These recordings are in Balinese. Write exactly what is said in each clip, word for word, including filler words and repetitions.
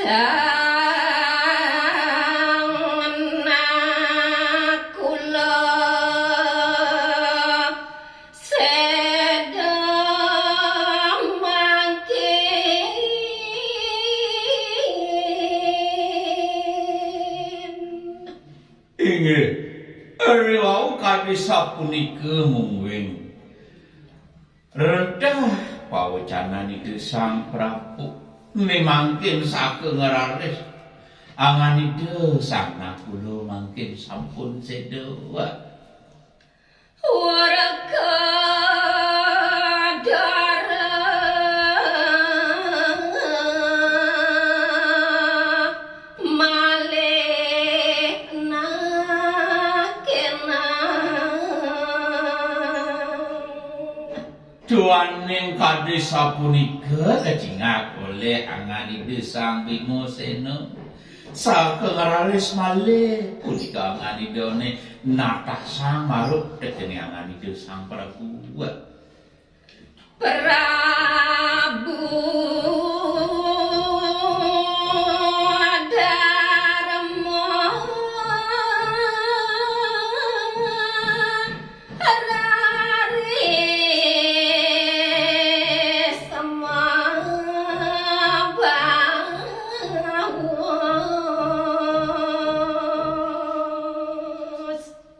Anak kula seda mangkin. Inggih, riwau kadi sapunika mungguing rentah pawecanan Ida Sang Prabu. Mangkin saking raris angan Ida Sang Nakula mangkin sampun seda. Warga dara malih nakenang. Duaning kadi sapunika kacingak olih angan Ida Sang Bima Sena. Saking raris malih punika angan Idane natasang marep tekene angan Ida Sang Prabu. Prabu Darma raris mabaos.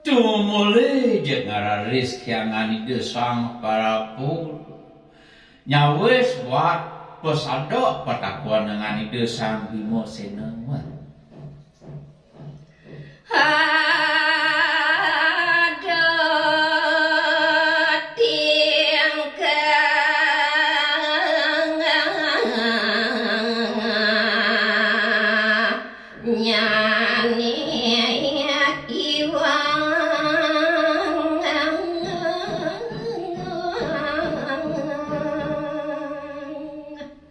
Tumuli jeg ngararis kyangan Ida Sang Prabu. Nyawis buat pasada patakuan dengan Ida Sang Bima Sena. Ada tingkang nyani iwang.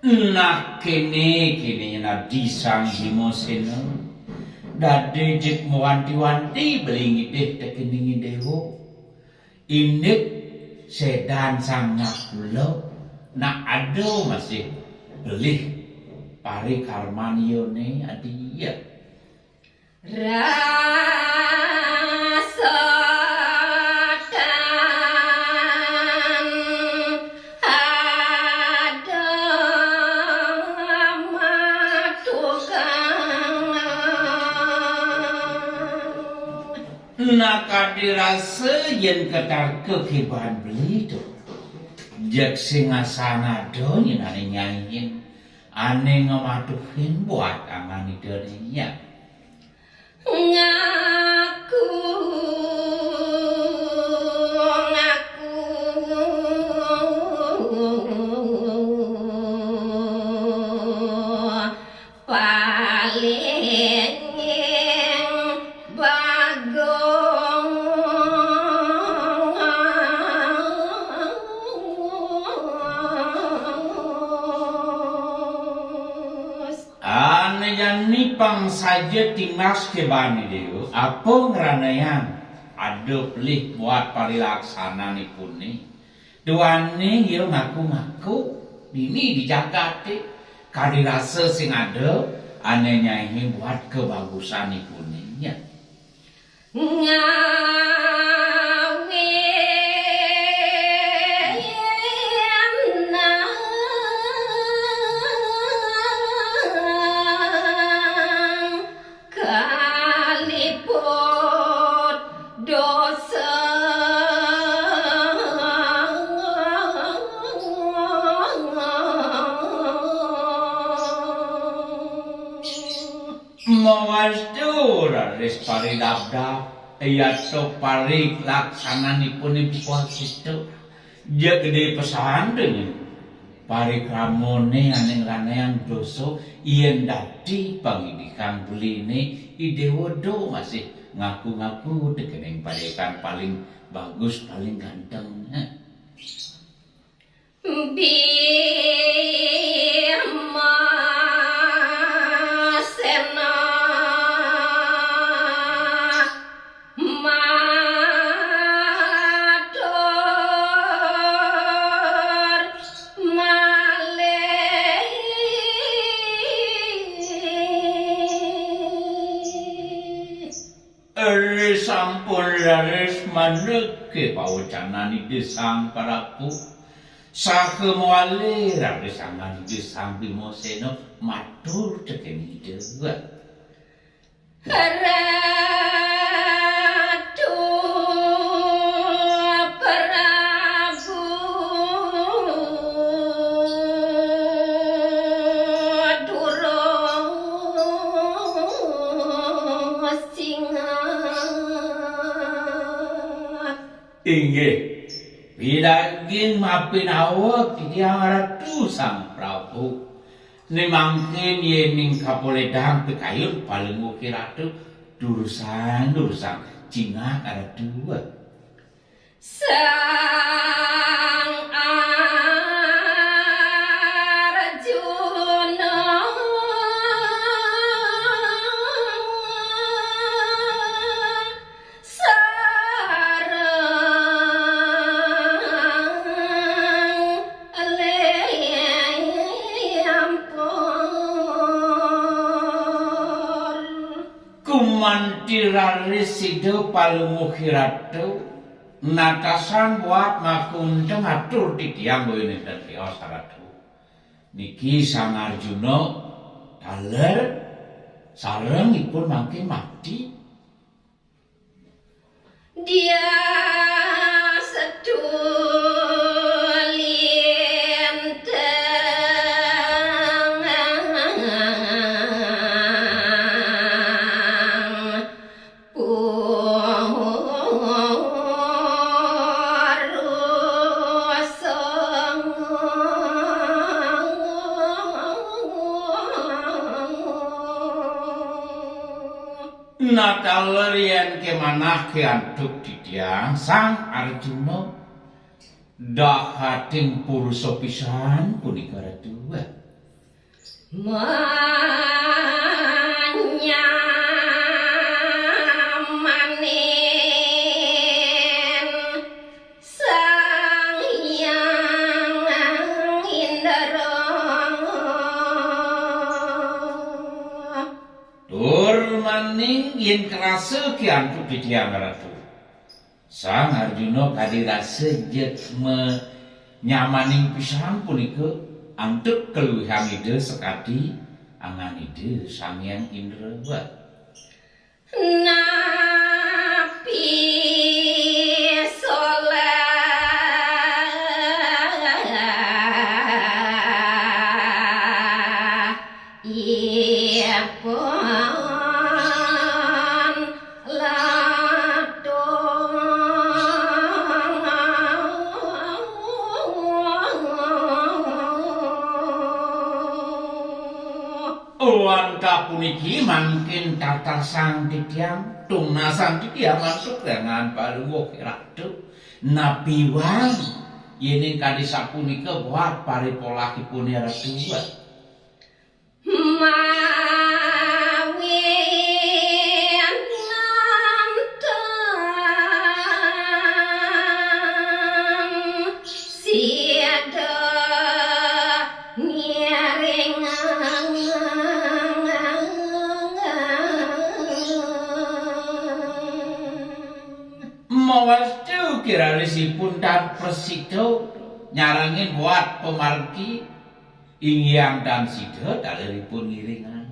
Nah, kene, kene nadi Sang Bima Sena. Dadi jeg mawanti-wanti beli ngidih tekening dewa. Indik sedan Sang Nakula, nak ada masih belih parikarman iyane adi ya. Rasa tan ada matukangan. Nak kadi rasa yen ketarka keban beli to. Jeg sing asana do nyenane nyaiin ane ngematuhin buat angan Ida Daya. Ngaku, ngaku paling bagus. Ane jani pang saja timas kebane dewa, apa ngranayang ada pelih buat parilaksananipune. Duaning ya ngaku-ngaku dini di jagate, kadi rasa sing ada ane nyaihi buat kebagusanipune, ya. Ngawinang kaliput dosa. Mawastu raris paridabdab, yata parilaksananipun ipun situ. Ja gede pesan dene. Parikramane ane ngranayang dosa, yen dadi pangidikan beline, i dewa do masih ngaku-ngaku dekening padekan paling bagus, paling ganteng. Heh. Bima Sena matur malih. Maneka pawecanan Ida Sang Prabu, saha mawali raris angan Ida Sang Bimasena matur tekén Ida. Ratu Prabu durung singet. Inggih, pidaging mapinaweg titiang Ratu Sang Prabu. Né mangkin yéning kapoledang pikayun palungguh Ratu, durusang, durusang, cingak Ratu. Sang Arjuna sareng Lempur. Gumanti raris sida palungguh Ratu, natasang buat makunteng atur titiang boya nénten tios Ratu. Niki Sang Arjuna taler sareng ipun mangkin mati. Dia setu lintang purusang. Nah, taler yén ké manah ké antuk titiang Sang Arjuna, dahating purusa pisan punika Ratu. Manyamanin Sang Hyang Indra. Tur maning yén karasa ké antuk titiang Ratu. Sang Arjuna kadi rasa jeg me-, nyamaning pisan punika antuk kaluihan Ida sakadi angan Ida Sang Hyang Indra. Napi solah ipun ladung. Wantah puniki mangkin tatasang titiang, tunasang titiang mantuk lengan palungguh Ratu. Napi wang yéning kadi sapunika buat paripolahipun Ratu. Mawi nonton sida ngiring. Mawastu kiralisipun tan prasida nyarengin buat pamargi. Inggihan tan sida taleripun ngiringan.